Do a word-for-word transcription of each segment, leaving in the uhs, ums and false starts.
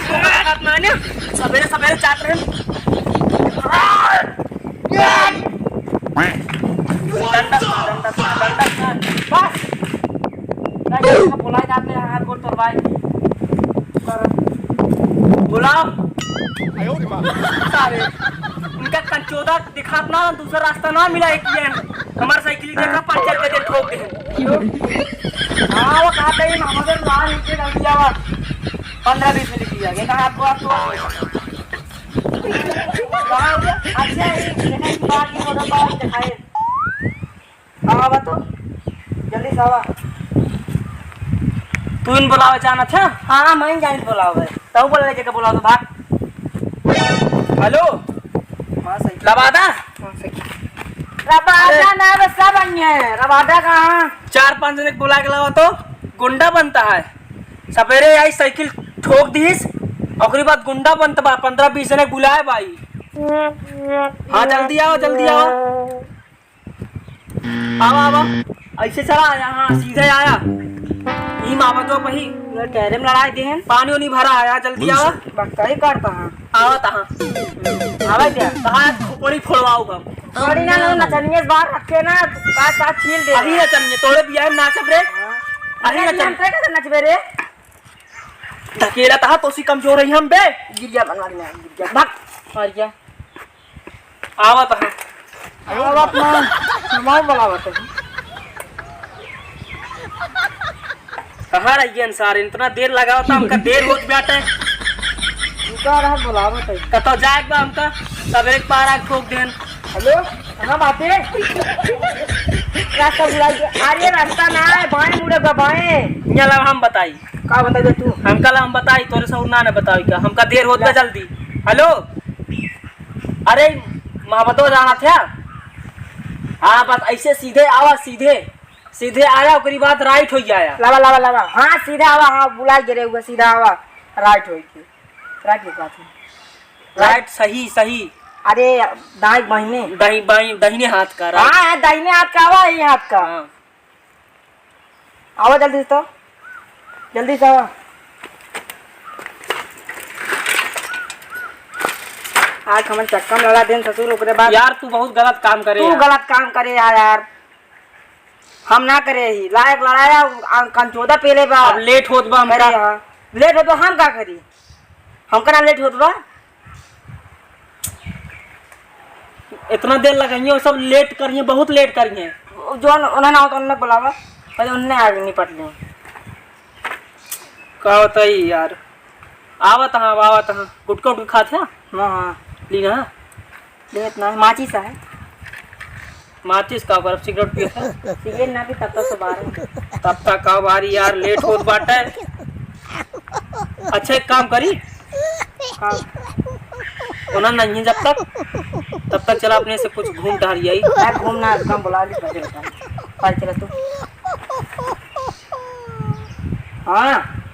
माने, सबेरे सबेरे जात रहे। डंडा, डंडा, डंडा, बस। नहीं, इसको बुलाए जाते हैं, हाथ गोड़ तोड़वाए। बुलाओ। सारे, इनका कंचोदा दिखात ना, दूसरा रास्ता ना मिला है कि ये हमार साइकिल देखा, पंचर के दे ठोक दे। हाँ, वो कहा था, ये मामा से लाल नीचे डाल दिया हुआ। पन्द्रह बीस में लिख दिया, ये कहा आपको, आपको। हाँ, अच्छा, ये देखा, ये बात, ये फोटो कॉल दिखाए। हाँ, आवा तो, जल्दी से आवा। तू इन बुलावे जानत है? हाँ, मैं जानित बुलावे। तू बोल ले, जेके बुलावे तो भाग। हेलो। हाँ, सही। रबादा? हाँ, सही। रबादा अरे। ना, बस सब आई है। रबादा कहाँ? चार पाँच जने के बुला के लावा तो, गुंडा बनता है। सवेरे आई, साइकिल ठोक दीस, ओकरी बाद गुंडा बनता बा, पन्द्रह बीस जने के बुलाए भाई। हाँ, जल्दी आओ, जल्दी आओ। आवा, आवा। ऐसे चला आया, हाँ, सीधे आया। ई मामा तो वही पूरा टैरे में लड़ाई देहन। पानी उनी भरा आया, जल्दी आवा। बक्का ही काट कहाँ? आवा तहाँ। आवा क्या? तहाँ खोपड़ी फोड़वाऊ हम। बड़ी ना लो, नचनिया इस बार रखे ना, का, का छील दे। अही नचनिया, तोरे बियाह में नाचब रे। हाँ। अही अरे, नचनिया। हम कैसे नचबे रे? धकेला तहाँ, तोसी कमजोर है हम बे। गिर गया बनवा में, गिर गया। भाग। मर गया। आवत है। आवत ना, हमार बोलावत है। कहाँ रहिए सारे, इतना देर लगावत है, हमका देर होत बाटे। रुका रहा, बोलावत है। कतो जाए बा हमका, सबेरे के पारा ठोक देन। हेलो, कहाँ बाटे? रास्ता भुला गया। अरे रास्ता ना है, बाएं मुड़े बा, बाएं। यहाँ ला हम बताई। का बताई बे तू? हमका ला हम बताई, तोरे से ना ना बताई का, हमका देर होत बा जा। जल्दी। हेलो, अरे, महाबतो जाना था? हाँ, बस ऐसे सीधे आवा, सीधे, सीधे आया, ओकरी बाद राइट हो जाया। लावा, लावा, लावा। हाँ, सीधा आवा, हाँ, बुला गिरे हुए, सीधा आवा, राइट हो के, राइट के पास। राइट, सही, सही। अरे, दाई बहिने। दाई, बाई, दाहिने हाथ का, राइट। हाँ, हाँ, दाहिने हाथ का आवा, ये हाथ का। हाँ। आवा जल्दी से तो, जल्दी से आवा। आज हमन चक्का में लड़ा देन ससुर, ओकरे बाद यार, तू बहुत गलत काम करे तू यार। गलत काम करे यार, यार। हम ना करे ही, लायक लड़ाया, आ, कंचोदा पेले बा। अब लेट होत बा हमका। करे हाँ। लेट होत बा, हम का करी? हमका ना लेट होत बा। इतना देर लगाइए, वो सब लेट करिए, बहुत लेट करिए। जौन उन्हें ना होता, उन्हें बुलावा, पहले उन्हें आगे निपट लें। का बताई यार, आवत हाँ, अब आवत हाँ, गुटखा उटखा खात है? हाँ, हाँ। ली ना? लेत ना, माचिस है। माचिस का करब, सिगरेट पियत है? सिगरेट ना पी, तब तक तो बाहर है। तब तक का बारी यार, लेट होत बाटे। अच्छा, एक काम करी। हाँ। होना नहीं है जब तक, तब तक चला अपने से कुछ घूम टहल आई। यार, घूम ना, काम बुला ली, पहले बता। कल चला तू। हाँ।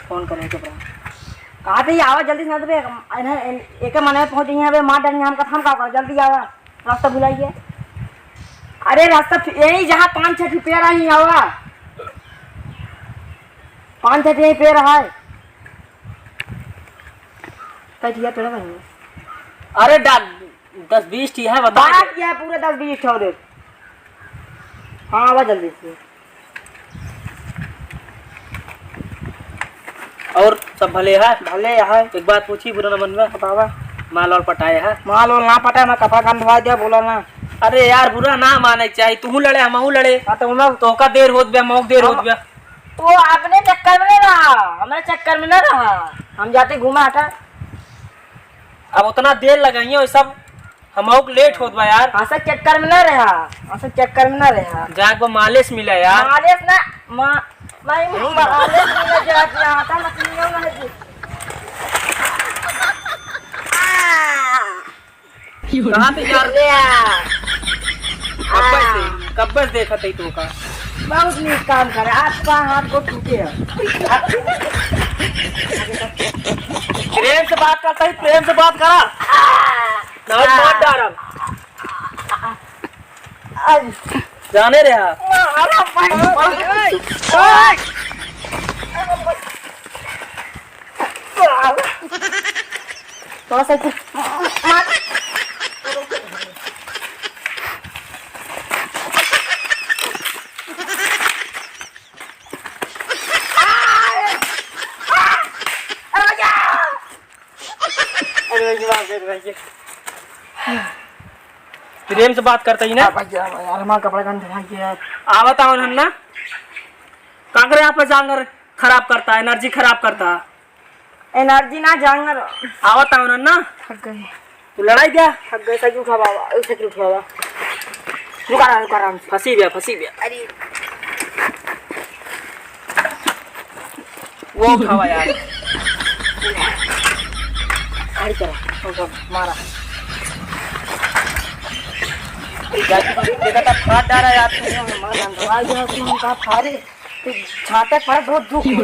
फोन करें के बड़ा। कहाँ पे ही आवा, जल्दी से ना तो बे, इन्हें, इन-, एक मने पहुँच गई है बे, मार डालेंगे हमका, हम का करो, जल्दी आवा, रास्ता भुलाइए। अरे रास्ता फि-, यही जहाँ पाँच छः ठे पेड़ आई आवा, पाँच छः ठे यही पेड़ है। कई ठे पेड़ बनी? अरे डा-, दस बीस ठी है, बता बात दे। क्या है, पूरे दस बीस ठो दे। हाँ, आवा जल्दी से। और सब भले है? भले है। एक बात पूछी, बुरा ना मन में? बतावा। माल और पटाए है? माल और ना पटाए, मैं कपड़ा गंधवा दिया, बोला ना। अरे यार, बुरा ना माने के चाही, तू लड़े, हम लड़े। हाँ, तो उन्हें तोका देर होत बे, मौक देर हम होत बे। तो अपने चक्कर में ना रहा, हमारे चक्कर में ना रहा, हम जाते घूमा हटा। अब उतना देर लगाइए, वो सब हमहू के लेट होत बा यार। असा चक्कर में ना रहा, असा चक्कर में ना रहा। जाके बा मालिश मिला यार। मालिश ना, मा-, नहीं, मालिश मिला जात ना, आता मत नहीं होगा जी। कहाँ से यार? ले आ। कब्बे से, कब्बे से देखत है तू का। बहुत नीक काम करे, आपका हाथ को टूटे है। प्रेम से बात करता है, प्रेम से बात करा। ना, मार डारब। जाने रे हा। अरे भैया, अरे भैया। प्रेम से बात करता ही ना। हाँ भैया, यार, हमारा कपड़ा गंदा है यार। आवत आवत हन ना। का करे आप जांगर खराब करता, एनर्जी खराब करता। एनर्जी ना जांगर। आवत आवत हन ना। थक गए। तू लड़ाई गया? थक गए, साइकिल उठावा, साइकिल उठावा। रुका रहा, रुका रहा। फंसी गया, फंसी गया। अरे। वो उठावा यार। खड़ी करा, उठा, मारा। देखा था, फाड़ डाला यार तू। मारा, मार दिया तू, हम कहा फाड़े। तो छाटे पर बहुत दुख हो।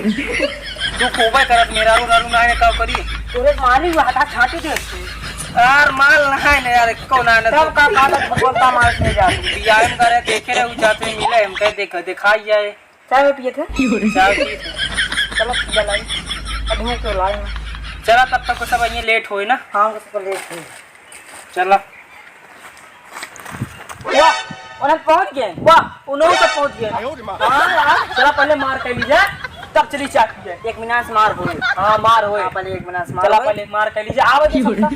दुख होबे करत, मेहरारू उरारू ना है, का करी? तोरे माली हुआ था, छाटी दे। यार, माल ना है ना यार, एको ना है ना। तब का, का तो बोलता माल नहीं जा। बियाह में करे, देखे रहे, उ जाते मिले, हम कहे, "देख, दिखाई जाए।" चाय पिए थे? चाय पिए थे। चलो, पिया लाई। अब हम तो लाई ना। चला, तब तक सब ये लेट होए ना। हाँ, बस तो लेट होए। चला। वाह, उन्हें पहुंच गए। वाह, उन्होंने तो पहुंच गए। हाँ यार, चला पहले मार कर लीजिए, तब चली चाय पीजिए। एक मिनट से मार होए। हाँ, मार होए। हाँ, पहले एक मिनट से मार चला होए। पहले मार कर लीजिए, आओ जी सबका।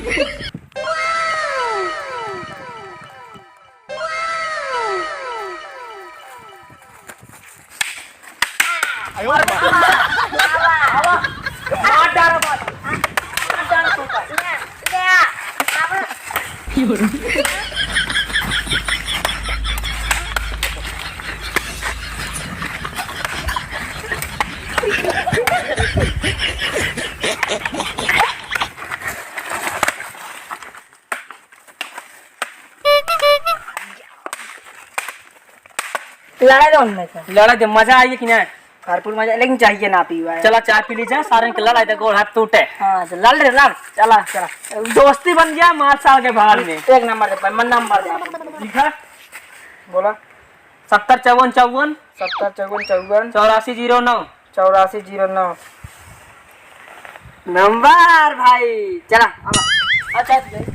लड़ा दे उनमें से। लड़ा दे, मजा आई कि ना? भरपूर मजा, लेकिन चाहिए ना पीवा है। चला चाय पी ली जा, सारन के लड़ा दे, गोड़ हाथ टूटे। हाँ, चल, लड़ रे, लड़, चला, चला। दोस्ती बन गया, मार साल के भाड़ में। एक नंबर दे, मन नंबर दे। ठीक है? बोला। सत्तर चौवन चौवन। सत्तर चौवन चौवन। चौरासी जीरो नौ। चौरासी जीरो नौ। नंबर भाई, चला, आवा। अच्छा, अच्छा।